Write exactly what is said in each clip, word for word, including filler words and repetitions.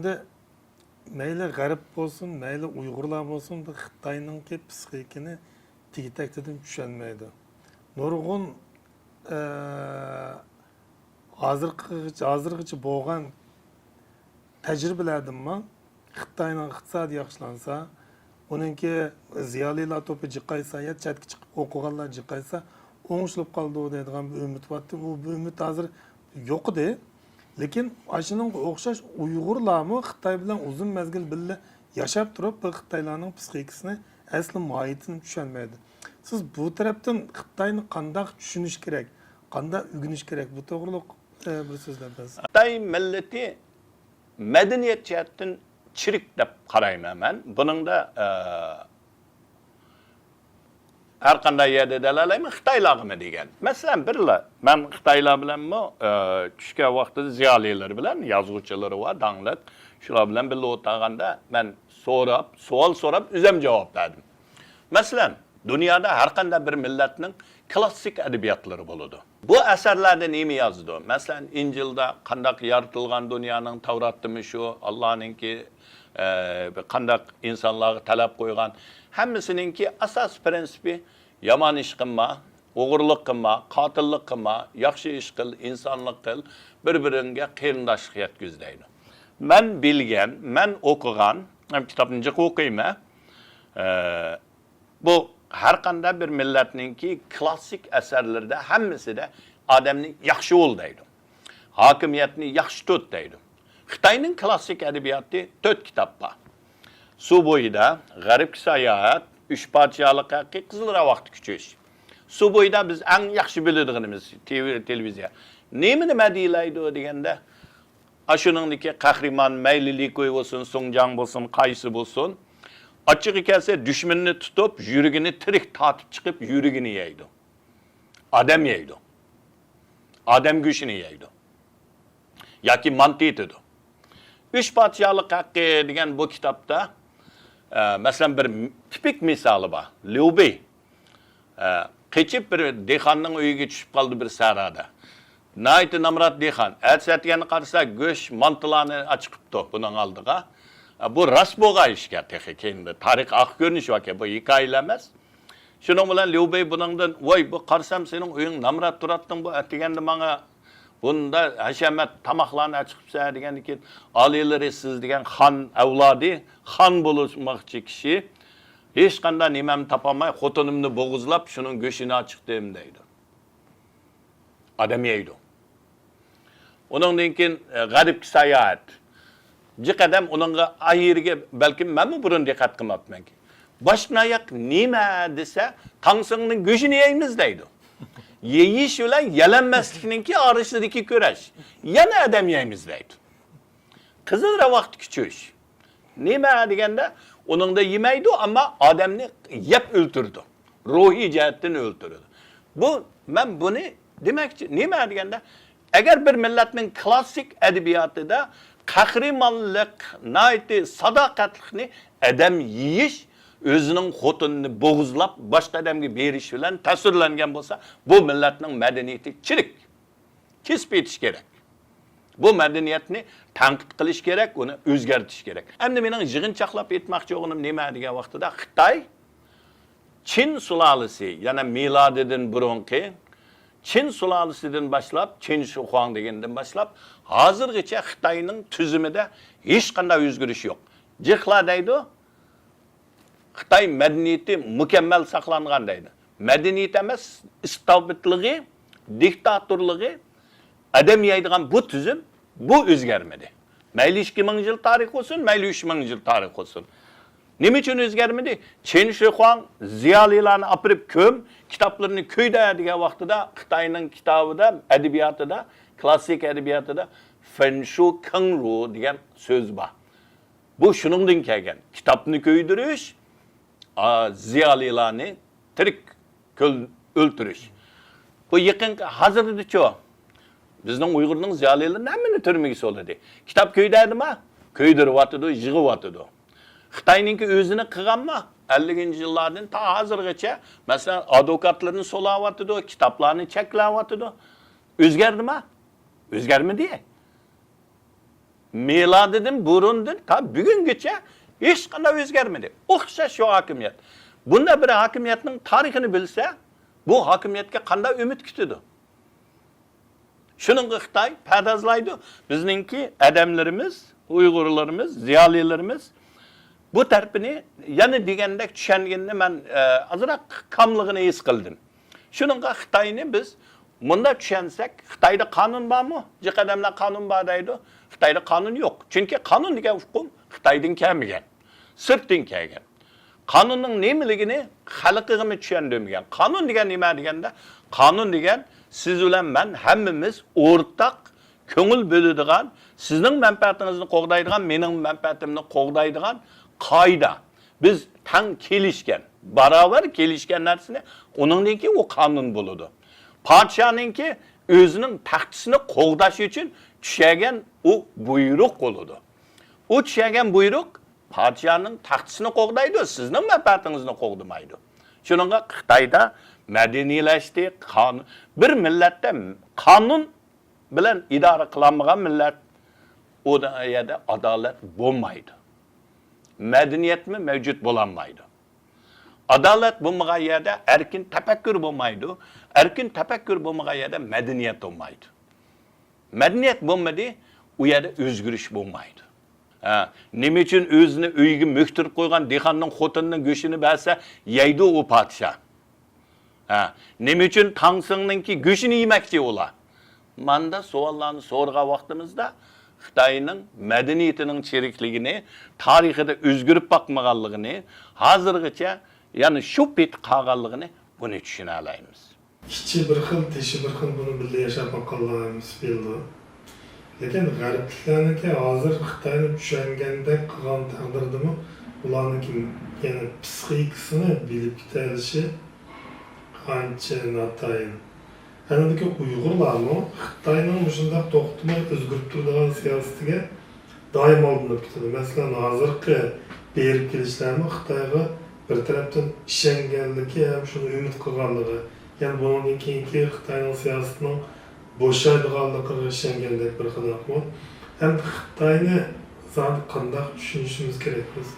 ئەمدى مەيلى غەرب بولسۇن، مەيلى ئۇيغۇرلار بولسۇن، بۇ خىتاينىڭكى پسىخىكىنى تېگى-تەكتىدىن چۈشەنمەيدۇ. نۇرغۇن، ئە، ھازىرغىچە، ھازىرغىچە بولغان تەجرىبىلەردىنمۇ خىتاينىڭ ئىقتىسادى ياخشىلانسا، ئۇنىڭكى زىيالىيلار توپى جىقايسا يا چەتكە چىقىپ ئوقۇغانلار جىقايسا ئوڭشىلىپ قالىدۇ دەيدىغان بىر ئۈمىد بارتى. ئۇ بىر ئۈمىد ھازىر يوقىدى. لېكىن ئاشۇنىڭغا ئوخشاش ئۇيغۇرلارمۇ خىتاي بىلەن ئۇزۇن مەزگىل بىللە ياشاپ تۇرۇپ، بۇ خىتايلارنىڭ پسىخىكىسىنى، ئەسلى ماھىيىتىنى چۈشەنمەيدۇ. سىز بۇ تەرەپتىن خىتاينى قانداق چۈشىنىش كېرەك، قانداق ئۆگىنىش كېرەك، بۇ توغرۇلۇق، ئە، بىر سۆزلەپ بەرسىڭىز. خىتاي مىللىتى مەدەنىيەت جەھەتتىن چىرىك دەپ قارايمەن مەن. بۇنىڭدا، ئە، ھەر قانداق يەردە دەلەلەيمەن، خىتايلارغىمۇ دېگەن. مەسىلەن، بىرلا، مەن خىتايلار بىلەنمۇ، ئە، چۈشكەن ۋاقتىدا زىيالىيلىرى بىلەن، يازغۇچىلىرى بار، داڭلىق، شۇلار بىلەن بىللە ئولتۇرغاندا، مەن سوراپ، سوئال سوراپ، ئۆزۈم جاۋاب بەردىم. مەسىلەن، دۇنيادا ھەر قانداق بىر مىللەتنىڭ كلاسسىك ئەدەبىياتلىرى بولىدۇ. بۇ ئەسەرلەردە نېمە يازىدۇ؟ مەسىلەن، ئىنجىلدا قانداق يارىتىلغان دۇنيانىڭ، تەۋراتتىمۇ شۇ، ئاللانىڭكى، ئە، قانداق ئىنسانلارغا تەلەپ قويغان، ھەممىسىنىڭكى ئاساسىي پىرىنسىپى يامان ئىش قىلما، ئوغرىلىق قىلما، قاتىللىق قىلما، ياخشى ئىش قىل، ئىنسانلىق قىل، بىر-بىرىڭگە قېرىنداشلىق يەتكۈز دەيدۇ. مەن بىلگەن، مەن ئوقۇغان، مەن كىتابنى جىق ئوقۇيمەن. ئە، بۇ ھەر قانداق بىر مىللەتنىڭكى كلاسسىك ئەسەرلىرىدە ھەممىسىدە ئادەمنى ياخشى بول دەيدۇ. ھاكىمىيەتنى ياخشى تۇت دەيدۇ. خىتاينىڭ كلاسسىك ئەدەبىياتى تۆت كىتاب بار. سۇ بويىدا، غەربكە ساياھەت، ئۈچ پادىشاھلىق ھەققى، قىزىل راۋاقتا كۈچۈش. سۇ بويىدا بىز ئەڭ ياخشى بىلىدىغىنىمىز تېلېۋىزىيە. نېمە نېمە دېيىلەيدۇ دېگەندە، ئاشۇنىڭدىكى قەھرىمان مەيلى لىكۇي بولسۇن، سۇڭجاڭ بولسۇن، قايسى بولسۇن، ئاچچىقى كەلسە دۈشمىنىنى تۇتۇپ، يۈرىكىنى تىرىك تارتىپ چىقىپ، يۈرىكىنى يەيدۇ. ئادەم يەيدۇ. ئادەم گۆشىنى يەيدۇ. ياكى مانتا ئېتىدۇ. ئۈچ پادىشاھلىق ھەققى دېگەن بۇ كىتابتا، ئە، مەسىلەن، بىر تىپىك مىسالى بار. ليۇ بېي، ئە، قېچىپ بىر دېھقاننىڭ ئۆيىگە چۈشۈپ قالدى بىر سەھرادا. ناھايىتى نامرات دېھقان. ئەتىسى ئەتىگەندە قارىسا، گۆش، مانتىلارنى ئاچىقىپتۇ بۇنىڭ ئالدىغا. ئە، بۇ راست بولغان ئىشكەن تېخى. كېيىن تارىخ ئارقا كۆرۈنۈش باركەن، بۇ ھېكايىلەر ئەمەس. شۇنىڭ بىلەن ليۇ بېي بۇنىڭدىن، ۋاي، بۇ قارىسام سېنىڭ ئۆيۈڭ نامرات تۇراتتىڭ، بۇ ئەتىگەندە ماڭا بۇندا ھەشەمەت تاماقلارنى ئاچىقىپسەن دېگەندىن كېيىن، ئالىيلىرى سىز دېگەن خان ئەۋلادى، خان بولماقچى كىشى، ھېچقانداق نېمەمنى تاپالماي خوتۇنۇمنى بوغۇزلاپ شۇنىڭ گۆشىنى ئاچىقتىم دەيدۇ. ئادەم يەيدۇ. ئۇنىڭدىن كېيىن، ئە، غەربكە ساياھەت. جىق ئادەم ئۇنىڭغا ئايرىگە، بەلكىم مەنمۇ بۇرۇن دىققەت قىلماپتىمەنكى. باشتىن ئاياق نېمە دېسە، تاڭسىڭنىڭ گۆشىنى يەيمىز دەيدۇ. يېيىش بىلەن يەلەنمەسلىكنىڭكى ئارىسىدىكى كۈرەش. يەنە ئادەم يەيمىز دەيدۇ. قىزىل راۋاقتىكى چۈش. نېمە دېگەندە، ئۇنىڭدا يېمەيدۇ، ئەمما ئادەمنى يەپ ئۆلتۈرىدۇ. روھىي جەھەتتىن ئۆلتۈرىدۇ. بۇ، مەن بۇنى دېمەكچى، نېمە دېگەندە، ئەگەر بىر مىللەتنىڭ كلاسسىك ئەدەبىياتىدا قەھرىمانلىق، ناھايىتى ساداقەتلىكنى ئادەم يېيىش، ئۆزىنىڭ خوتۇنىنى بوغۇزلاپ، باشقا ئادەمگە بېرىش بىلەن تەسۋىرلەنگەن بولسا، بۇ مىللەتنىڭ مەدەنىيىتى چىرىك. كېسىپ ئېتىش كېرەك. بۇ مەدەنىيەتنى تەنقىد قىلىش كېرەك، ئۇنى ئۆزگەرتىش كېرەك. ئەمدى مېنىڭ يىغىنچاقلاپ ئېيتماقچى بولغىنىم نېمە دېگەن ۋاقتىدا، خىتاي چىن سۇلالىسى، يەنى مىلادىدىن بۇرۇنقى چىن سۇلالىسىدىن باشلاپ، چىن شىخۇاڭ دېگەندىن باشلاپ، ھازىرغىچە خىتاينىڭ تۈزۈمىدە ھېچقانداق ئۆزگىرىش يوق. جىقلا دەيدۇ، خىتاي مەدەنىيىتى مۇكەممەل ساقلانغان دەيدۇ. مەدەنىيىتى ئەمەس، ئىستابىتلىقى، دىكتاتورلۇقى، ئادەم يەيدىغان بۇ تۈزۈم، بۇ ئۆزگەرمىدى. مەيلى ئىككى مىڭ يىل تارىخ بولسۇن، مەيلى ئۈچ مىڭ يىل تارىخ بولسۇن. نېمە ئۈچۈن ئۆزگەرمىدى؟ چېن شىخۇاڭ زىيالىيلارنى ئاپىرىپ كۆم، كىتابلىرىنى كۆيدۈر دېگەن ۋاقتىدا خىتاينىڭ كىتابىدا، ئەدەبىياتىدا، كلاسسىك ئەدەبىياتىدا فېنشۇ كېڭرۇ دېگەن سۆز بار. بۇ شۇنىڭدىن كەلگەن. كىتابنى كۆيدۈرۈش، ئا، زىيالىيلارنى تىرىك كۆل-، ئۆلتۈرۈش. بۇ يېقىنقى، ھازىردىچۇ؟ بىزنىڭ ئۇيغۇرنىڭ زىيالىيلىرىنى ھەممىنى تۈرمىگە سولىدى. كىتاب كۆيدۈردىما؟ كۆيدۈرۈۋاتىدۇ، يىغىۋاتىدۇ. خىتاينىڭكى ئۆزىنى قىلغانما؟ ئەللىكىنچى يىللاردىن تا ھازىرغىچە، مەسىلەن، ئادۋوكاتلىرىنى سولاۋاتىدۇ، كىتابلارنى چەكلەۋاتىدۇ. ئۆزگەردىما؟ ئۆزگەرمىدى. مىلادىدىن بۇرۇندىن تا بۈگۈنگىچە ھېچقانداق ئۆزگەرمىدى. ئوخشاش شۇ ھاكىمىيەت. بۇنداق بىر ھاكىمىيەتنىڭ تارىخىنى بىلسە، بۇ ھاكىمىيەتكە قانداق ئۈمىد كۈتىدۇ؟ شۇنىڭغا خىتاي پەردازلايدۇ. بىزنىڭكى ئادەملىرىمىز، ئۇيغۇرلىرىمىز، زىيالىيلىرىمىز بۇ تەرىپىنى يەنە دېگەندەك چۈشەنگىنىنى مەن، ئە، ئازراق كاملىقىنى ھېس قىلدىم. شۇنىڭغا خىتاينى بىز مۇنداق چۈشەنسەك، خىتايدا قانۇن بارمۇ؟ جىق ئادەملەر قانۇن بار دەيدۇ. خىتايدا قانۇن يوق. چۈنكى قانۇن دېگەن ئۇقۇم خىتايدىن كەلمىگەن، سىرتتىن كەلگەن. قانۇننىڭ نېمىلىكىنى خەلقىگىمۇ چۈشەندۈرمىگەن. قانۇن دېگەن نېمە دېگەندە، قانۇن دېگەن سىز بىلەن مەن ھەممىمىز ئورتاق كۆڭۈل بۆلىدىغان، سىزنىڭ مەنپەئەتىڭىزنى قوغدايدىغان، مېنىڭ مەنپەئەتىمنى قوغدايدىغان قائىدە. بىز تەڭ كېلىشكەن، باراۋەر كېلىشكەن نەرسىنى، ئۇنىڭدىن كېيىن ئۇ قانۇن بولىدۇ. پادىشاھنىڭكى ئۆزىنىڭ تەختىسىنى قوغداش ئۈچۈن چۈشەگەن ئۇ بۇيرۇق بولىدۇ. ئۇ چۈشەگەن بۇيرۇق پادىشاھنىڭ تەختىسىنى قوغدايدۇ، سىزنىڭ مەنپەئەتىڭىزنى قوغدىمايدۇ. شۇنىڭغا خىتايدا مەدەنىيلەشتى، قانۇن، بىر مىللەتتە قانۇن بىلەن ئىدارە قىلالمىغان مىللەت، ئۇ يەردە ئادالەت بولمايدۇ. مەدەنىيەتمۇ مەۋجۇت بولالمايدۇ. ئادالەت بولمىغان يەردە ئەركىن تەپەككۇر بولمايدۇ. ئەركىن تەپەككۇر بولمىغان يەردە مەدەنىيەت بولمايدۇ. مەدەنىيەت بولمىدى، ئۇ يەردە ئۆزگىرىش بولمايدۇ. ھە، نېمە ئۈچۈن ئۆزىنى ئۆيىگە مۆكتۈرۈپ قويغان دېھقاننىڭ خوتۇنىنىڭ گۆشىنى بەرسە، يەيدۇ ئۇ پادىشاھ؟ ھە، نېمە ئۈچۈن تاڭسىڭنىڭكى گۆشىنى يېمەكچى ئۇلار؟ ماندا سوئاللارنى سورىغان ۋاقتىمىزدا، خىتاينىڭ مەدەنىيىتىنىڭ چىرىكلىكىنى، تارىخىدا ئۆزگىرىپ باقمىغانلىقىنى، ھازىرغىچە يەنە شۇ پېتى قالغانلىقىنى بۇنى چۈشىنەلەيمىز. ئىچى بىر خىل، تېشى بىر خىل، بۇنى بىللە ياشاپ باققانلار ھەممىسى بىلىدۇ. لېكىن غەربلىكلەرنىڭكى ھازىر خىتاينى چۈشەنگەندەك قىلغان تەقدىردىمۇ، ئۇلارنىڭكى يەنە پسىخىكىسىنى بىلىپ كېتەلىشى ئانچە ناتايىن. ئەنىدىكى ئۇيغۇرلارمۇ خىتاينىڭ مۇشۇنداق توختىماي ئۆزگىرىپ تۇرىدىغان سىياسىتىگە دائىم ئالدىنىپ كېتىدۇ. مەسىلەن، ھازىرقى بېرىپ كېلىشلەرمۇ خىتايغا بىر تەرەپتىن ئىشەنگەنلىكى ھەم شۇنى ئۈمىد قىلغانلىقى، يەنى بۇنىڭدىن كېيىنكى خىتاينىڭ سىياسىتىنىڭ بوشايدىغانلىقىغا ئىشەنگەندەك بىر خىل ئەھۋال. ھەم خىتاينى زادى قانداق چۈشىنىشىمىز كېرەك بىز؟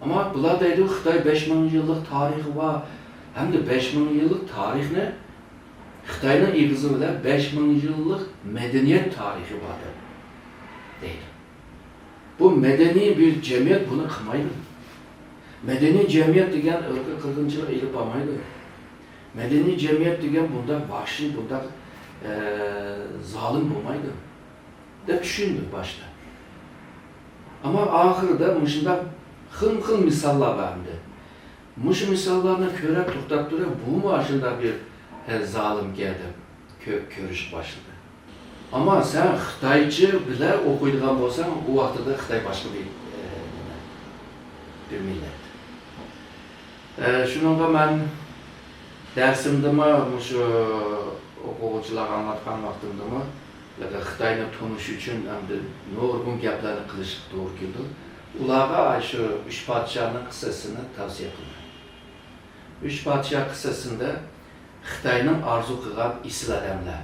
ئەمما بۇلار دەيدۇ، خىتاي بەش مىڭ يىللىق تارىخى بار، ھەمدە بەش مىڭ يىللىق تارىخنى خىتاينىڭ ئېغىزى بىلەن بەش مىڭ يىللىق مەدەنىيەت تارىخى بار دەپ دەيدۇ. بۇ مەدەنىي بىر جەمئىيەت بۇنى قىلمايدۇ. مەدەنىي جەمئىيەت دېگەن ئىرقىي قىرغىنچىلىق ئېلىپ بارمايدۇ. مەدەنىي جەمئىيەت دېگەن بۇنداق ۋەھشىي، بۇنداق، ئە، زالىم بولمايدۇ، دەپ چۈشىنىدۇ باشتا. ئەمما ئاخىرىدا مۇشۇنداق خىلمۇ خىل مىساللار بار ئەمدى. مۇشۇ مىساللارنى كۆرۈپ توختاپ تۇرۇپ، بۇمۇ ئاشۇنداق بىر، ئە، زالىمكەن دەپ كۆ-، كۆرۈشكە باشلىدى. ئەمما سەن خىتايچە بىلەن ئوقۇيدىغان بولساڭ، ئۇ ۋاقتىدا خىتاي باشقا بىر، ئە، نېمە، بىر مىللەت. ئە، شۇنىڭغا مەن دەرسىمدىمۇ، مۇشۇ ئوقۇغۇچىلارغا ئاڭلاتقان ۋاقتىمدىمۇ، خىتاينى تونۇش ئۈچۈن ئەمدى نۇرغۇن گەپلەرنى قىلىشقا توغرا كېلىدۇ. ئۇلارغا شۇ ئۈچ پادىشاھنىڭ قىسسىسىنى تەۋسىيە قىلىمەن. ئۈچ پادىشاھ قىسسىسىندا خىتاينىڭ ئارزۇ قىلغان ئېسىل ئادەملەر،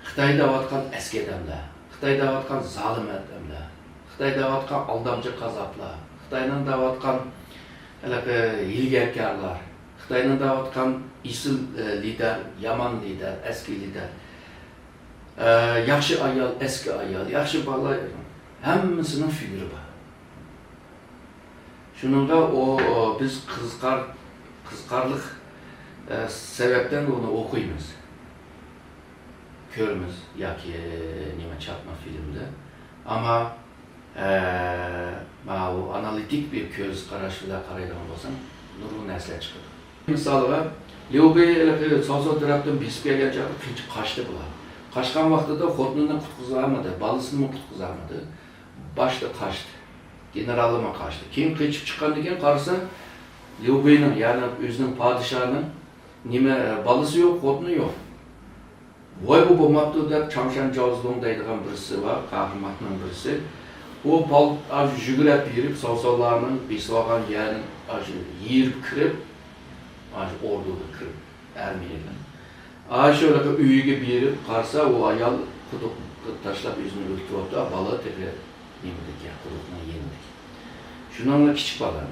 خىتاي دەۋاتقان ئەسكى ئادەملەر، خىتاي دەۋاتقان زالىم ئادەملەر، خىتاي دەۋاتقان ئالدامچى قازاپلار، خىتاينىڭ دەۋاتقان ھېلىقى ھىيلىگەرلەر، خىتاينىڭ دەۋاتقان ئېسىل، ئە، لىدەر، يامان لىدەر، ئەسكى لىدەر، ئە، ياخشى ئايال، ئەسكى ئايال، ياخشى بالا، ھەممىسىنىڭ فىگۇرى بار. شۇنىڭغا ئۇ، ئۇ، بىز قىزىقار-، قىزىقارلىق، ئە، سەۋەبتىن ئۇنى ئوقۇيمىز، كۆرىمىز ياكى نېمە چاتما فىلىمدە. ئەمما، ئە، ماۋۇ ئانالىتىك بىر كۆز قاراش بىلەن قارايدىغان بولساڭ، نۇرغۇن نەرسىلەر چىقىدۇ. مىسالىغا، ليۇ بېي ھېلىقى ساۋساۋ تەرەپتىن بېسىپ كەلگەن چاغدا قىلچە قاچتى بۇلار. قاچقان ۋاقتىدا خوتۇنىنى قۇتقۇزالمىدى، بالىسىنىمۇ قۇتقۇزالمىدى. باشتا قاچتى. گېنېرالىمۇ قاچتى. كېيىن قېچىپ چىققاندىن كېيىن قارىسا، ليۇ بېينىڭ، يەنى ئۆزىنىڭ پادىشاھنىڭ نېمە، بالىسى يوق، خوتۇنى يوق. ۋاي، بۇ بولماپتۇ دەپ، چاڭشەن جاۋزلۇڭ دەيدىغان بىرسى بار، قەھرىماننىڭ بىرسى. ئۇ پال-، ئاشۇ يۈگۈرۈپ بېرىپ، ساۋساۋلارنىڭ بېسىۋالغان يەرنى ئاشۇ يېرىپ كىرىپ، ئاشۇ ئوردۇغا كىرىپ، ئارمىيەگە. ئاشۇ ئۆيىگە بېرىپ قارىسا، ئۇ ئايال قۇدۇق تاشلاپ ئۆزىنى ئۆلتۈرۈۋاپتۇ، بالا تېخى نېمىدىكى، قۇدۇقنىڭ يېنىدىكى. شۇنىڭغا كىچىك بالا.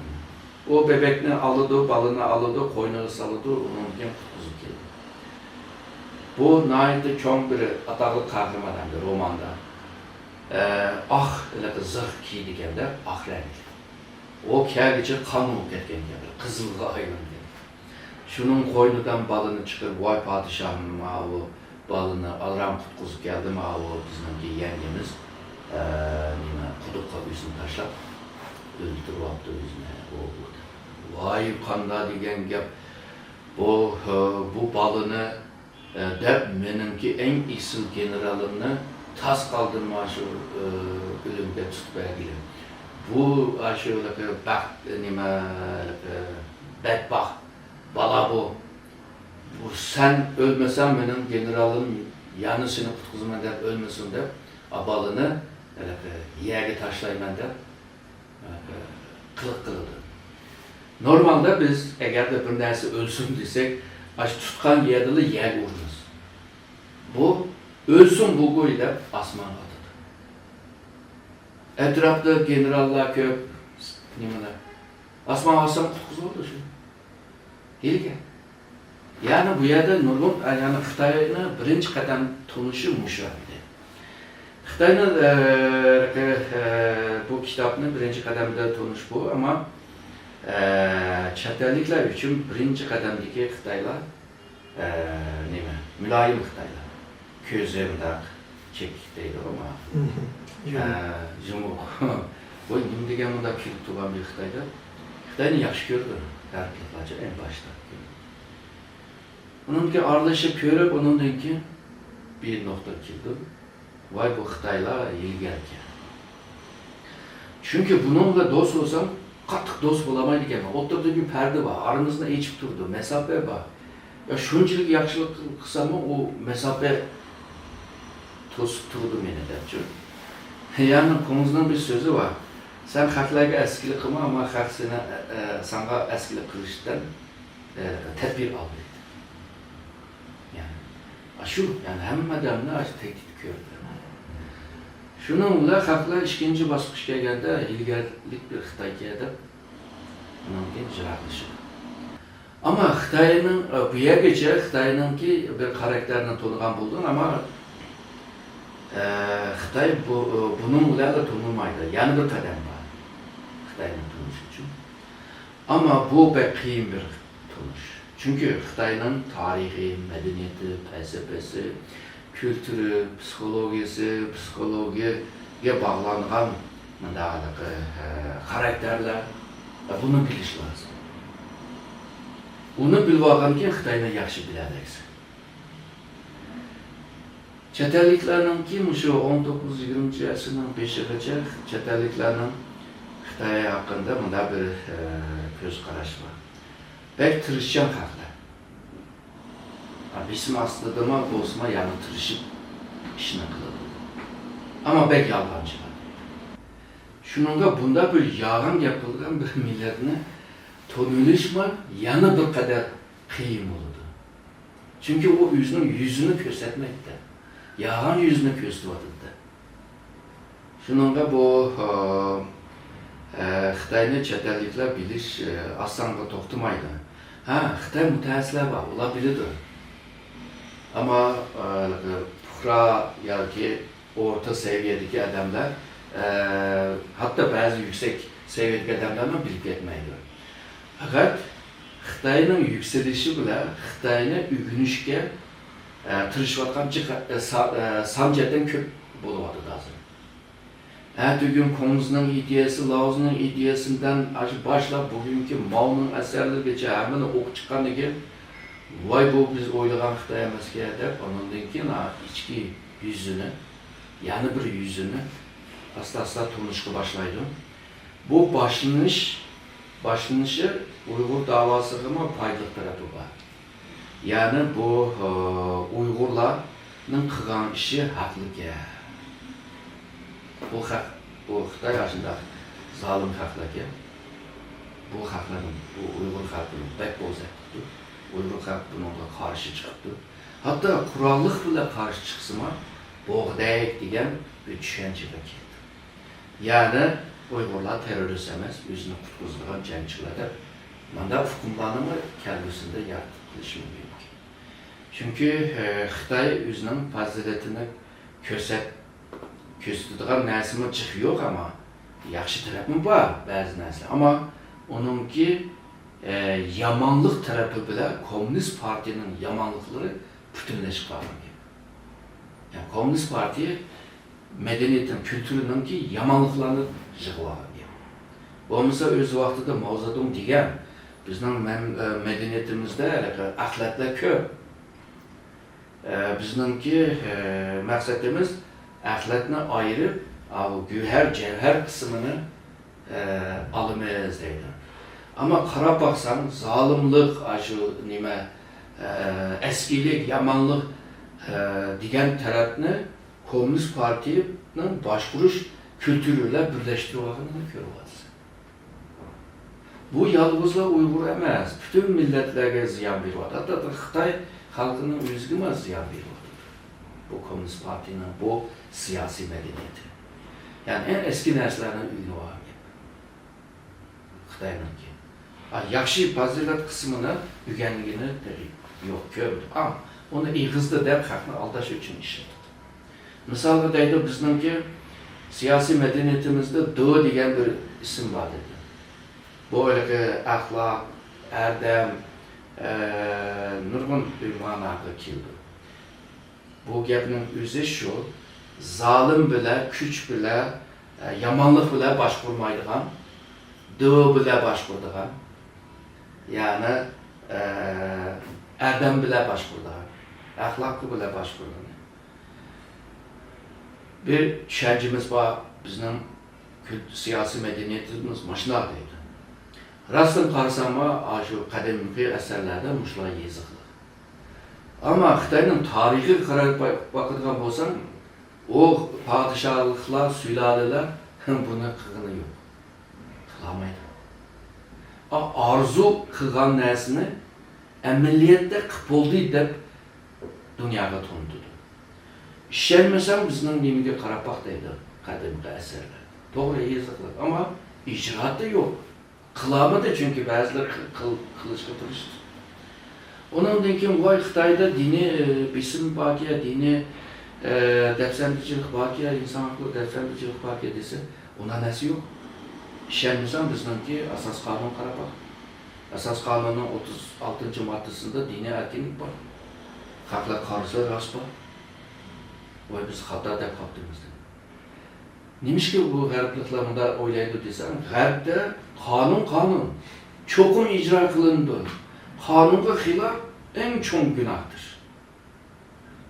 ئۇ بېبەكنى ئالىدۇ، بالىنى ئالىدۇ، قوينىغا سالىدۇ، ئۇنىڭدىن كېيىن قۇتقۇزۇپ كېلىدۇ. بۇ ناھايىتى چوڭ بىر ئاتاقلىق قەھرىمان ئەمدى روماندا. ئە، ئاق، ھېلىقى زىرھ كىيىدىكەن-دە، ئاق رەڭلىك. ئۇ كەلگۈچە قان بولۇپ كەتكەن گەپ، قىزىلغا ئايلانغان. شۇنىڭ قوينىدىن بالىنى چىقىرىپ، ۋاي پادىشاھىم، ماۋۇ بالىنى ئاران قۇتقۇزۇپ كەلدى، ماۋۇ بىزنىڭكى يەڭگىمىز، ئە، نېمە، قۇدۇققا ئۆزىنى تاشلاپ، ئۆلتۈرۈۋاپتۇ ئۆزىنى. ئۇ، ۋاي قاندا دېگەن گەپ، بۇ، بۇ بالىنى ئە، دەپ، مېنىڭكى ئەڭ ئېسىل گېنېرالىمنى تاس قالدۇرما شۇ، ئە، ئۆلۈمگە تۇتۇپ بەرگىلى. بۇ، ئاشۇ ھېلىقى بەخت، نېمە، ھېلىقى بەتباخت بالا بۇ. بۇ سەن ئۆلمىسەڭ، مېنىڭ گېنېرالىم يەنە سېنى قۇتقۇزىمەن دەپ ئۆلمىسۇن دەپ، ئا، بالىنى ھېلىقى يەرگە تاشلايمەن دەپ، قىلىق قىلىدۇ. نورمالدا بىز ئەگەردە بىر نەرسە ئۆلسۇن دېسەك، ئاشۇ تۇتقان يەردىلا يەرگە ئۇرىمىز. بۇ ئۆلسۇن بۇ گۇي دەپ ئاسمانغا ئاتىدۇ. ئەتراپتا گېنېراللار كۆپ، نېمىلەر. ئاسمانغا ئاتسام قۇتقۇزۇۋالىدۇ شۇ. ھىيلىگەر. يەنى بۇ يەردە نۇرغۇن، يەنى خىتاينىڭ بىرىنچى قەدەم تونۇشى مۇشۇ ئىدى. خىتاينىڭ، ئە، ئە، بۇ كىتابنى بىرىنچى قەدەمدە تونۇش بۇ، ئەمما، ئە، چەت ئەللىكلەر ئۈچۈن بىرىنچى قەدەمدىكى خىتايلار، ئە، نېمە، مۇلايىم خىتايلار. كۆزى مۇنداق چېكىك دەيدىغۇ مانا. مم. ھە، يۇمۇق. بۇ نېمە دېگەن مۇنداق كۈلۈپ تۇرغان بىر خىتايدا؟ خىتاينى ياخشى كۆرىدۇ، غەربلىكلەرچە ئەڭ باشتا. ئۇنىڭدىن كېيىن ئارىلىشىپ كۆرۈپ، ئۇنىڭدىن كېيىن بىر نۇقتىغا كېلىدۇ. ۋاي، بۇ خىتايلار ھىيلىگەركەن. چۈنكى بۇنىڭ بىلەن دوست بولسام، قاتتىق دوست بولالمايدىكەنمەن. ئوتتۇرىدا بىر پەردە بار، ئارىمىزنى ئېچىپ تۇرىدۇ، مەساپە بار. يا شۇنچىلىك ياخشىلىق قىلساممۇ، ئۇ مەساپە توسۇپ تۇرىدۇ مېنى دەپچۇ. يەنى كۇڭزىنىڭ بىر سۆزى بار. سەن خەقلەرگە ئەسكىلىك قىلما، ئەمما خەق سېنى، ئە، ئە، ساڭا ئەسكىلىك قىلىشتىن، ئە، تەدبىر ئال دەيدۇ. يەنى، ئاشۇ، يەنى ھەممە ئادەمنى ئاشۇ تەكلىپ كۆردى. شۇنىڭ بىلەن خەقلەر ئىككىنچى باسقۇچ كەلگەندە ھىيلىگەرلىك بىر خىتايكەن دەپ، ئۇنىڭدىن يىراقلىشىدۇ. ئەمما خىتاينىڭ، ئە، بۇ يەرگىچە خىتاينىڭكى بىر خاراكتېرىنى تونۇغان بولدۇڭ، ئەمما، ئە، خىتاي بۇ، ئە، بۇنىڭ بىلەنلا تونۇلمايدۇ. يەنە بىر قەدەم بار خىتاينى تونۇش ئۈچۈن. ئەمما بۇ بەك قىيىن بىر تونۇش. چۈنكى خىتاينىڭ تارىخى، مەدەنىيىتى، پەلسەپىسى، كۈلتۈرى، پسىخولوگىيىسى، پسىخولوگىيەگە باغلانغان مۇنداق، ئە، خاراكتېرلەر، ئە، بۇنى بىلىش لازىم. ئۇنى بىلىۋالغاندىن كېيىن خىتاينى ياخشى بىلەلەيسەن. چەت ئەللىكلەرنىڭكى مۇشۇ ئون توققۇز، يىگىرمىنچى ئەسىرنىڭ بېشىغىچە چەت ئەللىكلەرنىڭ خىتاي ھەققىدە مۇنداق بىر، ئە، كۆز قاراش بار. بەك تىرىشچان خەقلەر. ھە، بېسىم ئاستىدىمۇ بولسىمۇ، يەنە تىرىشىپ ئىشنى قىلىدۇ. ئەمما بەك يالغانچىلار. شۇنىڭغا بۇنداق بىر يالغان گەپ قىلىدىغان بىر مىللەتنى تونۇۋېلىشمۇ يەنە بىر قەدەر قىيىن بولىدۇ. چۈنكى ئۇ ئۆزىنىڭ يۈزىنى كۆرسەتمەيدۇ. يالغان يۈزىنى كۆرسىتىۋاتىدۇ. شۇنىڭغا بۇ، ئە، خىتاينى چەت ئەللىكلەر بىلىش، ئە، ئاسانغا توختىمايدۇ. ھە، خىتاي مۇتەخەسسىسلەر بار، ئۇلار بىلىدۇ. ئەمما، ئە، پۇقرا ياكى ئورتا سەۋىيەدىكى ئادەملەر، ئە، ھەتتا بەزى يۈكسەك سەۋىيەدىكى ئادەملەرمۇ بىلىپ كەتمەيدۇ. پەقەت خىتاينىڭ يۈكسىلىشى بىلەن خىتاينى ئۆگىنىشكە، ئە، تىرىشىۋاتقان جىق-، ئە، سا-، ئە، سان جەھەتتىن كۆپ بولۇۋاتىدۇ ھازىر. ئەتىگۈن كۇڭزىنىڭ ئىدىيەسى، لاۋزىنىڭ ئىدىيەسىدىن ئاشۇ باشلاپ بۈگۈنكى ماۋنىڭ ئەسەرلىرىگىچە ھەممىنى ئوقۇپ چىققاندىن كېيىن، ۋاي، بۇ بىز ئويلىغان خىتاي ئەمەسكەن دەپ، ئۇنىڭدىن كېيىن، ھا، ئىچكى يۈزىنى، يەنە بىر يۈزىنى ئاستا-ئاستا تونۇشقا باشلايدۇ. بۇ باشلىنىش، باشلىنىشى ئۇيغۇر داۋاسىغىمۇ پايدىلىق تەرىپى بار. يەنى بۇ، ئۇيغۇرلارنىڭ قىلغان ئىشى ھەقلىكەن. بۇ خەق، بۇ خىتاي ئاشۇنداق زالىم خەقلەركەن. بۇ خەقلەرنىڭ، بۇ ئۇيغۇر خەقىنى بەك بوزەك قىپتۇ. ئۇيغۇر خەق بۇنىڭغا قارشى چىقىپتۇ. ھەتتا قوراللىق بىلەن قارشى چىقسىمۇ، بوغدەك دېگەن بىر چۈشەنچىگە كەلدى. يەنى ئۇيغۇرلار تېررورىست ئەمەس، ئۆزىنى قۇتقۇزىدىغان جەڭچىلەر دەپ مۇنداق ئۇقۇملارنىمۇ كەلگۈسىدە يارىتىپ قېلىشى مۇمكىن. چۈنكى، ئە، خىتاي ئۆزىنىڭ پازىلىتىنى كۆرسەت-، كۆرسىتىدىغان نەرسىمۇ جىق يوق، ئەمما ياخشى تەرەپمۇ بار بەزى نەرسىلەر. ئەمما ئۇنىڭكى، ئە، يامانلىق تەرىپى بىلەن كوممۇنىست پارتىيىنىڭ يامانلىقلىرى پۈتۈنلەشكە بارغان گەپ. يەنى كوممۇنىست پارتىيە مەدەنىيەتنىڭ، كۈلتۈرىنىڭكى يامانلىقلارنى يىغىۋالغان گەپ. بولمىسا ئۆز ۋاقتىدا ماۋزېدۇڭ دېگەن، بىزنىڭ مەن-، ئە، مەدەنىيىتىمىزدە ھېلىقى ئەخلەتلەر كۆپ. ئە، بىزنىڭكى، ئە، مەقسىتىمىز ئەخلەتنى ئايرىپ، ئاۋۇ گۆھەر، جەۋھەر قىسمىنى، ئە، ئالىمىز دەيدۇ. ئەمما قاراپ باقساڭ، زالىملىق، ئاشۇ نېمە، ئە، ئەسكىلىك، يامانلىق، ئە، دېگەن تەرەپنى كوممۇنىست پارتىيىنىڭ باشقۇرۇش كۈلتۈرى بىلەن بىرلەشتۈرۈۋالغىنىنى كۆرۈۋاتىسەن. بۇ يالغۇزلا ئۇيغۇر ئەمەس، پۈتۈن مىللەتلەرگە زىيان بېرىۋاتىدۇ. ھەتتا خىتاي خەلقىنىڭ ئۆزىگىمۇ زىيان بېرىۋاتىدۇ. بۇ كوممۇنىست پارتىيىنىڭ بۇ سىياسىي مەدەنىيىتى. يەنى ئەڭ ئەسكى نەرسىلەرنى ئۆگىنىۋالغان گەپ. خىتاينىڭكى. ئا، ياخشى پازىلەت قىسمىنى ئۆگەنگىنى تېخى يوق، كۆرمىدۇق. ئا، ئۇنى ئېغىزدا دەپ خەقنى ئالداش ئۈچۈن ئىشلىتىدۇ. مىسالغا دەيدۇ، بىزنىڭكى سىياسىي مەدەنىيىتىمىزدە دو دېگەن بىر ئىسىم بار دەيدۇ. بۇ ھېلىقى ئەخلاق، ئەردەم، ئە، نۇرغۇن بىر ماناغا كېلىدۇ. بۇ گەپنىڭ ئۆزى شۇ، زالىم بىلەن، كۈچ بىلەن، ئە، يامانلىق بىلەن باشقۇرمايدىغان، دو بىلەن باشقۇرىدىغان، يەنى، ئە، ئەردەم بىلەن باشقۇرىدىغان، ئەخلاقى بىلەن باشقۇرىدىغان. بىر چۈشەنچىمىز بار، بىزنىڭ كۈل-، سىياسىي مەدەنىيىتىمىز مۇشۇنداق دەيدۇ. راستىن قارىساڭمۇ، ئاشۇ قەدىمكى ئەسەرلەردە مۇشۇلار يېزىقلىق. ئەمما خىتاينىڭ تارىخىغا قاراپ باق-، باقىدىغان بولساڭ، ئۇ پادىشاھلىقلار، سۇلالىلەر بۇنى قىلغىنى يوق. قىلالمايدۇ. ئا-، ئارزۇ قىلغان نەرسىنى ئەمەلىيەتتە قىلىپ بولدى دەپ دۇنياغا تونۇتىدۇ. ئىشەنمىسەڭ، بىزنىڭ نېمىگە قاراپ باق دەيدۇ قەدىمكى ئەسەرلەر. توغرا يېزىقلىق، ئەمما ئىجراتتا يوق. قىلالمىدى، چۈنكى بەزىلەر قىل-، قىل-، قىلىشقا تىرىشتى. ئۇنىڭدىن كېيىن، ۋاي، خىتايدا دىنىي، ئى، بېسىم باركەن، دىنىي، ئى، دەپسەندىچىلىك باركەن، ئىنسان ھەقلىرى دەپسەندىچىلىك باركەن دېسە، ئۇنداق نەرسە يوق. ئىشەنمىسەڭ، بىزنىڭكى ئاساس قانۇنغا قاراپ باق. ئاساس قانۇننىڭ ئوتتۇز ئالتىنچى ماددىسىدا دىنىي ئەركىنلىك بار. خەقلەر قارىسا راست بار. ۋاي، بىز خاتا دەپ قاپتىمىز دەپ. نېمىشقا بۇ غەربلىكلەر مۇنداق ئويلايدۇ دېسەڭ، غەربتە قانۇن قانۇن، چوقۇم ئىجرا قىلىنىدۇ. قانۇنغا خىلاپ ئەڭ چوڭ گۇناھتۇر.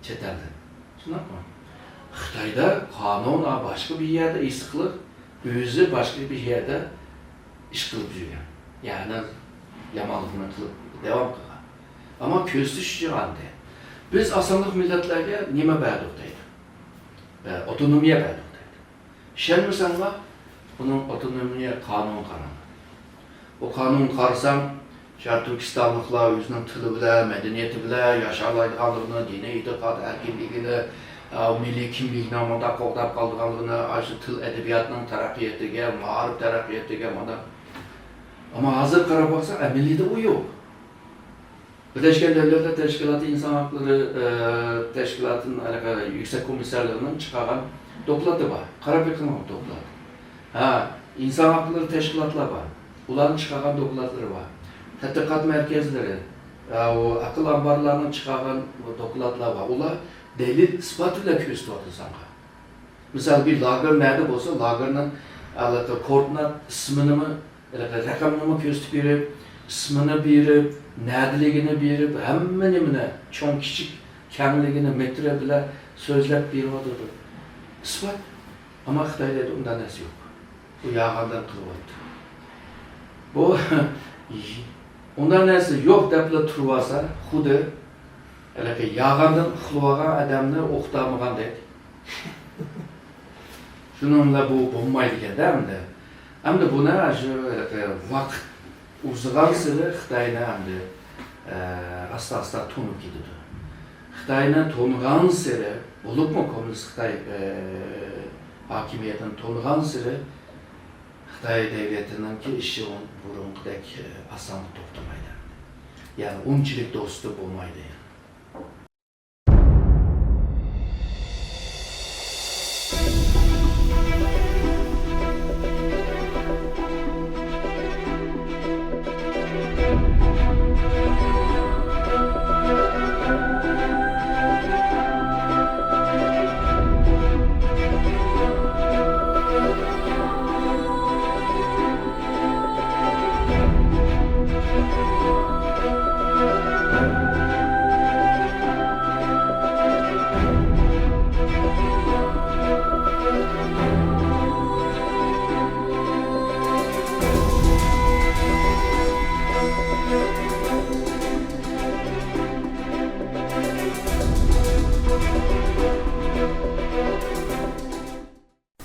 چەت ئەلدە. شۇنداقمۇ؟ خىتايدا قانۇن، ئا، باشقا بىر يەردە ئېسىقلىق، ئۆزى باشقا بىر يەردە ئىش قىلىپ يۈرگەن. يەنى يامانلىقنى قىلىپ داۋام قىلغان. ئەمما كۆزىتىش ئۈچۈن ئاندى. بىز ئاسانلىق مىللەتلەرگە نېمە بەردۇق دەيدۇ. ئە، ئاپتونومىيە بەردۇق دەيدۇ. ئىشەنمىسەڭلار، بۇنىڭ ئاپتونومىيە قانۇنى قاراڭ. ئۇ قانۇنغا قارىساڭ، شەرقىي تۈركىستانلىقلار ئۆزىنىڭ تىلى بىلەن، مەدەنىيىتى بىلەن ياشالايدىغانلىقىنى، دىنىي ئېتىقاد ئەركىنلىكىنى، ئە، مىللىي كىملىكىنى مۇنداق قوغداپ قالىدىغانلىقىنى، ئاشۇ تىل ئەدەبىياتنىڭ تەرەققىياتىگە، مائارىپ تەرەققىياتىگە مۇنداق. ئەمما ھازىر قاراپ باقساق، ئەمەلىيەتتە ئۇ يوق. بىرلەشكەن دۆلەتلەر تەشكىلاتى ئىنسان ھەقلىرى، ئە، تەشكىلاتىنىڭ ھېلىقى يۈكسەك كومىسسارلىقىنىڭ چىقارغان دوكلاتى بار. قاراپ بېقىڭ ئۇ دوكلات. ھە، ئىنسان ھەقلىرى تەشكىلاتلار بار. ئۇلارنىڭ چىقارغان دوكلاتلىرى بار. تەتقىقات مەركەزلىرى، ئە، ئۇ ئەقىل ئامبارلارنىڭ چىقارغان دوكلاتلار بار. ئۇلار دەلىل ئىسپات بىلەن كۆرسىتىۋاتىدۇ ساڭا. مىسال، بىر لاگېر نەدە بولسا، لاگېرنىڭ ھېلىقى كوئوردىنات ئىسمىنىمۇ، ھېلىقى رەقەمنىمۇ كۆرسىتىپ بېرىپ، ئىسمىنى بېرىپ، نەدىلىكىنى بېرىپ، ھەممە نېمىنى، چوڭ كىچىك كەڭلىكىنى مېتىر بىلەن سۆزلەپ بېرىۋاتىدۇ. ئىسپات. ئەمما خىتاي دەيدۇ، ئۇنداق نەرسە يوق. بۇ يالغاندىن قىلىۋاتىدۇ. بۇ ئۇنداق نەرسە يوق دەپلا تۇرۇۋالسا، خۇددى ھېلىقى يالغاندىن قىلىۋالغان ئادەمنى ئوقۇتالمىغاندەك. شۇنىڭ بىلەن بۇ بولمايدىكەن-دە ئەمدى. ئەمدى بۇنى شۇ ھېلىقى ۋاقىت ئۇزىغانسېرى خىتاينى ئەمدى، ئە، ئاستا-ئاستا تونۇپ كېتىدۇ. خىتاينى تونۇغانسېرى، بولۇپمۇ كوممۇنىست خىتاي، ئە، ھاكىمىيىتىنى تونۇغانسېرى، خىتاي دۆلىتىنىڭكى ئىشى بۇرۇنقىدەك، ئە، ئاسانلا توختىمايدۇ. يەنى ئۇنچىلىك دوستى بولمايدۇ.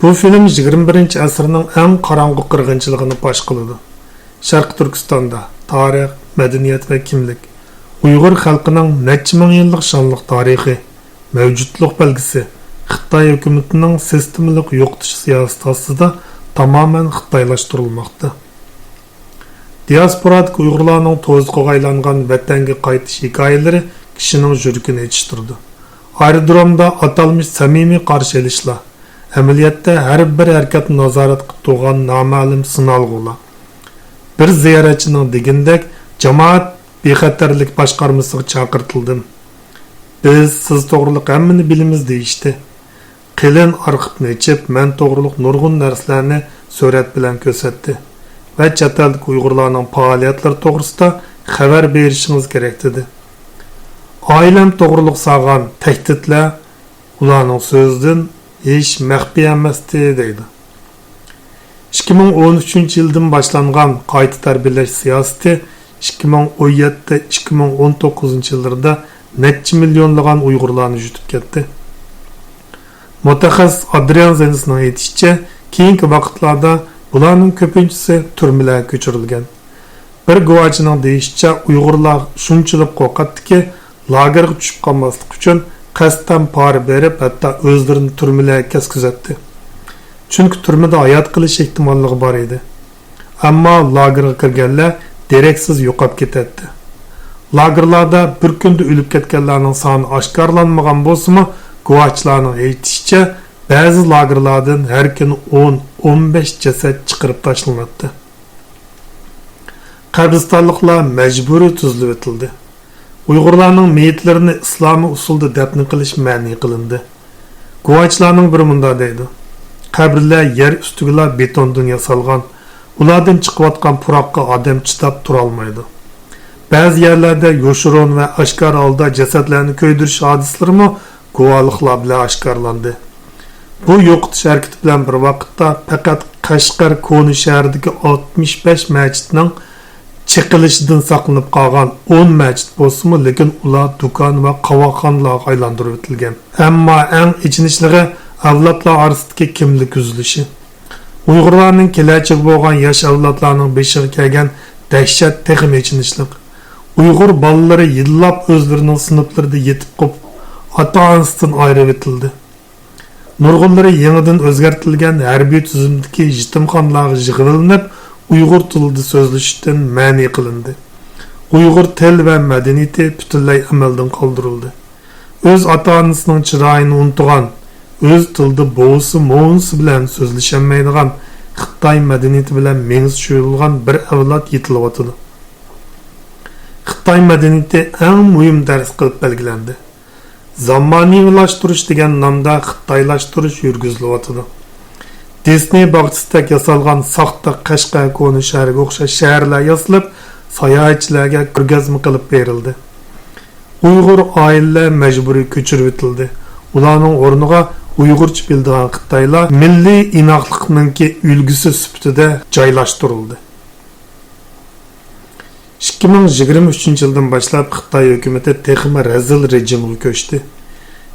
بۇ فىلىم يىگىرمە بىرىنچى ئەسىرنىڭ ئەڭ قاراڭغۇ قىرغىنچىلىقىنى پاش قىلىدۇ. شەرقىي تۈركىستاندا تارىخ، مەدەنىيەت ۋە كىملىك، ئۇيغۇر خەلقىنىڭ نەچچە مىڭ يىللىق شانلىق تارىخى، مەۋجۇتلۇق بەلگىسى، خىتاي ھۆكۈمىتىنىڭ سىستېمىلىق يوقىتىش سىياسىتى ئاستىدا تامامەن خىتايلاشتۇرۇلماقتا. دىياسپورادىكى ئۇيغۇرلارنىڭ توزۇقىغا ئايلانغان ۋەتەنگە قايتىش ھېكايىلىرى كىشىنىڭ يۈرىكىنى ئېچىشتۇرىدۇ. ئايرودرومدا ئاتالمىش سەمىمىي قارشى ئېلىشلار، ئەمەلىيەتتە ھەر بىر ھەرىكەتنى نازارەتكە تۇتۇۋالغان نامەلۇم سىنالغۇلار. بىر زىيارەتچىنىڭ دېگىنىدەك، جامائەت بىخەتەرلىك باشقارمىسىغا چاقىرتىلدىم. بىز سىز توغرىلىق ھەممىنى بىلىمىز دېيىشتى. قېلىن ئارخىپنى ئېچىپ، مەن توغرۇلۇق نۇرغۇن نەرسىلەرنى سۈرەت بىلەن كۆرسەتتى ۋە چەت ئەلدىكى ئۇيغۇرلارنىڭ پائالىيەتلىرى توغرىسىدا خەۋەر بېرىشىڭىز كېرەك، دېدى. ئائىلەم توغرۇلۇق سالغان تەھدىتلەر ئۇلارنىڭ سۆزىدىن ھېچ مەخپىي ئەمەستى، دەيدۇ. ئىككى مىڭ ئون ئۈچىنچى يىلدىن باشلانغان قايتا تەربىيەلەش سىياسىتى ئىككى مىڭ ئون يەتتە، ئىككى مىڭ ئون توققۇزىنچى يىللىرىدا نەچچە مىليونلىغان ئۇيغۇرلارنى يۇتۇپ كەتتى. مۇتەخەسسىس ئادرىيان زېنسنىڭ ئېيتىشىچە، كېيىنكى ۋاقىتلاردا بۇلارنىڭ كۆپىنچىسى تۈرمىلەرگە كۆچۈرۈلگەن. بىر گۇۋاھچىنىڭ دېيىشىچە، ئۇيغۇرلار شۇنچىلىك قورقاتتىكى، لاگېرغا چۈشۈپ قالماسلىق ئۈچۈن قەستەن پارا بېرىپ، ھەتتا ئۆزلىرىنى تۈرمىلەرگە كەتكۈزەتتى. چۈنكى تۈرمىدە ھايات قېلىش ئېھتىماللىقى بار ئىدى. ئەمما لاگېرغا كىرگەنلەر دېرەكسىز يوقاپ كېتەتتى. لاگېرلاردا بىر كۈندە ئۆلۈپ كەتكەنلەرنىڭ سانى ئاشكارىلانمىغان بولسىمۇ، گۇۋاھچىلارنىڭ ئېيتىشىچە، بەزى لاگېرلاردىن ھەر كۈنى ئون، ئون بەش جەسەت چىقىرىپ تاشلىناتتى. قەبرىستانلىقلار مەجبۇرىي تۈزلىۋېتىلدى. ئۇيغۇرلارنىڭ مېيىتلىرىنى ئىسلامىي ئۇسۇلدا دەپنە قىلىش مەنئى قىلىندى. گۇۋاھچىلارنىڭ بىرى مۇنداق دەيدۇ: «قەبرىلەر يەر ئۈستىگىلا بېتوندىن ياسالغان. ئۇلاردىن چىقىۋاتقان پۇراققا ئادەم چىداپ تۇرالمايدۇ.» بەزى يەرلەردە يوشۇرۇن ۋە ئاشكارا ھالدا جەسەتلەرنى كۆيدۈرۈش ھادىسىلىرىمۇ گۇۋاھلىقلار بىلەن ئاشكارىلاندى. بۇ يوقىتىش ھەرىكىتى بىلەن بىر ۋاقىتتا پەقەت قەشقەر كونا شەھىرىدىكى ئاتمىش بەش مەچىتنىڭ چېقىلىشىدىن ساقلىنىپ قالغان ئون مەچىت بولسىمۇ، لېكىن ئۇلار دۇكان ۋە قاۋاقخانىلارغا ئايلاندۇرۇۋېتىلگەن. ئەمما ئەڭ ئېچىنىشلىقى ئەۋلادلار ئارىسىدىكى كىملىك ئۈزۈلۈشى. ئۇيغۇرلارنىڭ كېلەچىكى بولغان ياش ئەۋلادلارنىڭ بېشىغا كەلگەن دەھشەت تېخىمۇ ئېچىنىشلىق. ئۇيغۇر بالىلىرى يىللاپ ئۆزلىرىنىڭ سىنىپلىرىدا يېتىپ قوپۇپ، ئاتا-ئانىسىدىن ئايرىۋېتىلدى. نۇرغۇنلىرى يېڭىدىن ئۆزگەرتىلگەن ھەربىي تۈزۈمدىكى يېتىمخانىلارغا يىغىۋېلىنىپ، ئۇيغۇر تىلىدا سۆزلىشىشتىن مەنئى قىلىندى. ئۇيغۇر تىل ۋە مەدەنىيىتى پۈتۈنلەي ئەمەلدىن قالدۇرۇلدى. ئۆز ئاتا-ئانىسىنىڭ چىرايىنى ئۇنتۇغان، ئۆز تىلىدا بوۋىسى، مومىسى بىلەن سۆزلىشەلمەيدىغان، خىتاي مەدەنىيىتى بىلەن مېڭىسى چۇيۇلغان بىر ئەۋلاد يېتىلىۋاتىدۇ. خىتاي مەدەنىيىتى ئەڭ مۇھىم دەرس قىلىپ بەلگىلەندى. زامانىۋىلاشتۇرۇش دېگەن نامدا خىتايلاشتۇرۇش يۈرگۈزۈلۈۋاتىدۇ. دىسنېي باغچىسىدەك ياسالغان ساختا قەشقەر كونا شەھىرىگە ئوخشاش شەھەرلەر ياسىلىپ، ساياھەتچىلەرگە كۆرگەزمە قىلىپ بېرىلدى. ئۇيغۇر ئائىلىلەر مەجبۇرىي كۆچۈرۈۋېتىلدى. ئۇلارنىڭ ئورنىغا ئۇيغۇرچە بىلىدىغان خىتايلار مىللىي ئىناقلىقنىڭكى ئۈلگىسى سۈپىتىدە جايلاشتۇرۇلدى. ئىككى مىڭ يىگىرمە ئۈچىنچى يىلدىن باشلاپ خىتاي ھۆكۈمىتى تېخىمۇ رەزىل رېجىمغا كۆچتى.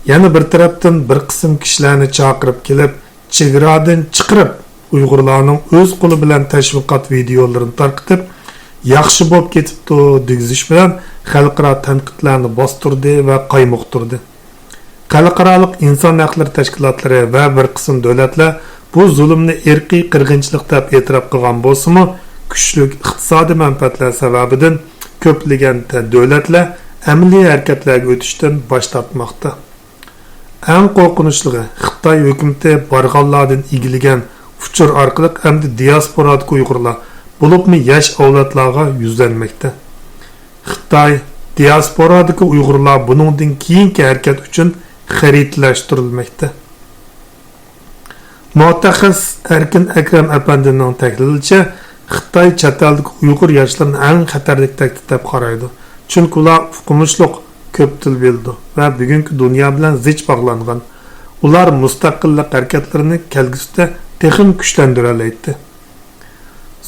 يەنە بىر تەرەپتىن، بىر قىسىم كىشىلەرنى چاقىرىپ كېلىپ، چېگرادىن چىقىرىپ، ئۇيغۇرلارنىڭ ئۆز قولى بىلەن تەشۋىقات ۋىدېئولىرىنى تارقىتىپ، ياخشى بولۇپ كېتىپتۇ دېگۈزۈش بىلەن خەلقئارا تەنقىدلەرنى باستۇردى ۋە قايمۇقتۇردى. خەلقئارالىق ئىنسان ھەقلىرى تەشكىلاتلىرى ۋە بىر قىسىم دۆلەتلەر بۇ زۇلۇمنى ئىرقىي قىرغىنچىلىق دەپ ئېتىراپ قىلغان بولسىمۇ، كۈچلۈك ئىقتىسادىي مەنپەئەتلەر سەۋەبىدىن كۆپلىگەن تە-، دۆلەتلەر ئەمەلىي ھەرىكەتلەرگە ئۆتۈشتىن باش تارتماقتا. ئەڭ قورقۇنچلۇقى، خىتاي ھۆكۈمىتى بارغانلاردىن ئىگىلىگەن ئۇچۇر ئارقىلىق ئەمدى دىياسپورادىكى ئۇيغۇرلار، بولۇپمۇ ياش ئەۋلادلارغا يۈزلەنمەكتە. خىتاي، دىياسپورادىكى ئۇيغۇرلار بۇنىڭدىن كېيىنكى ھەرىكەت ئۈچۈن خەرىتىلەشتۈرۈلمەكتە. مۇتەخەسسىس ئەركىن ئەكرەم ئەپەندىنىڭ تەھلىلىچە، خىتاي چەت ئەلدىكى ئۇيغۇر ياشلىرىنى ئەڭ خەتەرلىك تەھدىت دەپ قارايدۇ. چۈنكى ئۇلار ئوقۇمۇشلۇق، كۆپ تىل بىلىدۇ ۋە بۈگۈنكى دۇنيا بىلەن زىچ باغلانغان. ئۇلار مۇستەقىللىق ھەرىكەتلىرىنى كەلگۈسىدە تېخىمۇ كۈچلەندۈرەلەيتتى.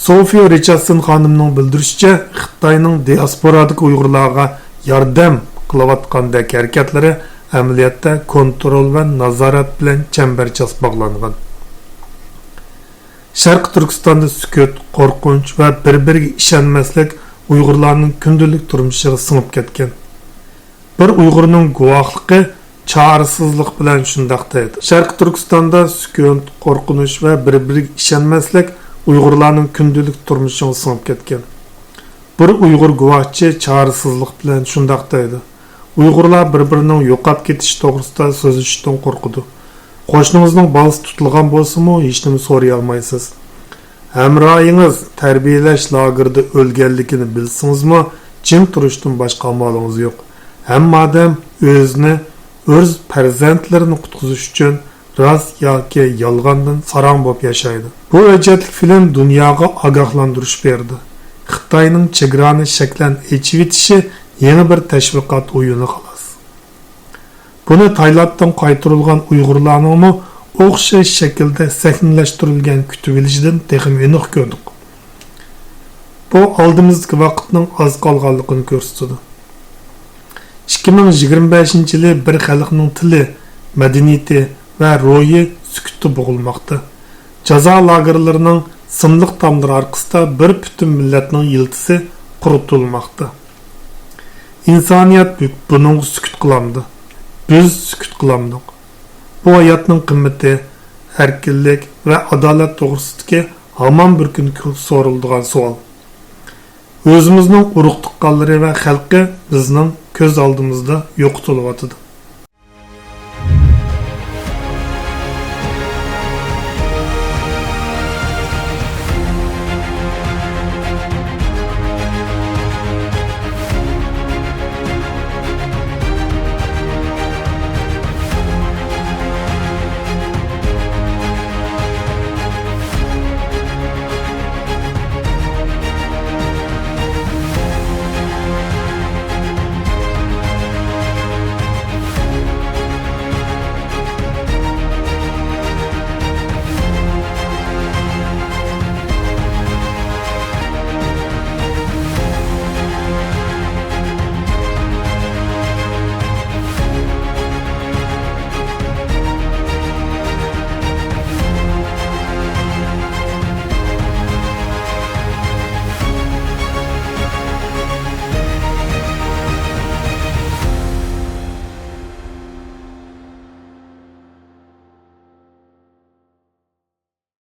سوفىيا رىچاردسون خانىمنىڭ بىلدۈرۈشىچە، خىتاينىڭ دىياسپورادىكى ئۇيغۇرلارغا ياردەم قىلىۋاتقاندەك ھەرىكەتلىرى ئەمەلىيەتتە كونترول ۋە نازارەت بىلەن چەمبەرچاس باغلانغان. شەرقىي تۈركىستاندا سۈكۈت، قورقۇنچ ۋە بىر-بىرىگە ئىشەنمەسلىك ئۇيغۇرلارنىڭ كۈندىلىك تۇرمۇشىغا سىڭىپ كەتكەن. بىر ئۇيغۇرنىڭ گۇۋاھلىقى چارىسىزلىق بىلەن شۇنداق دەيدۇ. شەرقىي تۈركىستاندا سۈكۈت، قورقۇنچ ۋە بىر-بىرىگە ئىشەنمەسلىك ئۇيغۇرلارنىڭ كۈندىلىك تۇرمۇشىغا سىڭىپ كەتكەن. بىر ئۇيغۇر گۇۋاھچى چارىسىزلىق بىلەن شۇنداق دەيدۇ. ئۇيغۇرلار بىر-بىرىنىڭ يوقاپ كېتىشى توغرىسىدا سۆزلىشىشتىن قورقىدۇ. قوشنىڭىزنىڭ بالىسى تۇتۇلغان بولسىمۇ ھېچنېمە سورىيالمايسىز. ھەمراھىڭىز تەربىيەلەش لاگېرىدا ئۆلگەنلىكىنى بىلسىڭىزمۇ، جىم تۇرۇشتىن باشقا ئامالىڭىز يوق. ھەممە ئادەم ئۆزىنى، ئۆز پەرزەنتلىرىنى قۇتقۇزۇش ئۈچۈن راست ياكى يالغاندىن ساراڭ بولۇپ ياشايدۇ. بۇ ھۆججەتلىك فىلىم دۇنياغا ئاگاھلاندۇرۇش بەردى. خىتاينىڭ چېگرانى شەكلەن ئېچىۋېتىشى يېڭى بىر تەشۋىقات ئويۇنى خالاس. بۇنى تايلاندتىن قايتۇرۇلغان ئۇيغۇرلارنىڭمۇ ئوخشاش شەكىلدە سەھنىلەشتۈرۈلگەن كۈتۈۋېلىشىدىن تېخىمۇ ئېنىق كۆردۇق. بۇ ئالدىمىزدىكى ۋاقىتنىڭ ئاز قالغانلىقىنى كۆرسىتىدۇ. ئىككى مىڭ يىگىرمە بەشىنچى يىلى بىر خەلقنىڭ تىلى، مەدەنىيىتى ۋە روھى سۈكۈتتە بوغۇلماقتا. جازا لاگېرلىرىنىڭ سىملىق تاملىرى ئارقىسىدا بىر پۈتۈن مىللەتنىڭ يىلتىزى قۇرۇتۇلماقتا. ئىنسانىيەت بۇ-، بۇنىڭغا سۈكۈت قىلامدۇ؟ بىز سۈكۈت قىلامدۇق؟ بۇ ھاياتنىڭ قىممىتى، ئەركىنلىك ۋە ئادالەت توغرىسىدىكى ھامان بىر كۈن كۆپ سورىلىدىغان سوئال. ئۆزىمىزنىڭ ئۇرۇق-تۇغقانلىرى ۋە خەلقى بىزنىڭ كۆز ئالدىمىزدا يوقىتىلىۋاتىدۇ.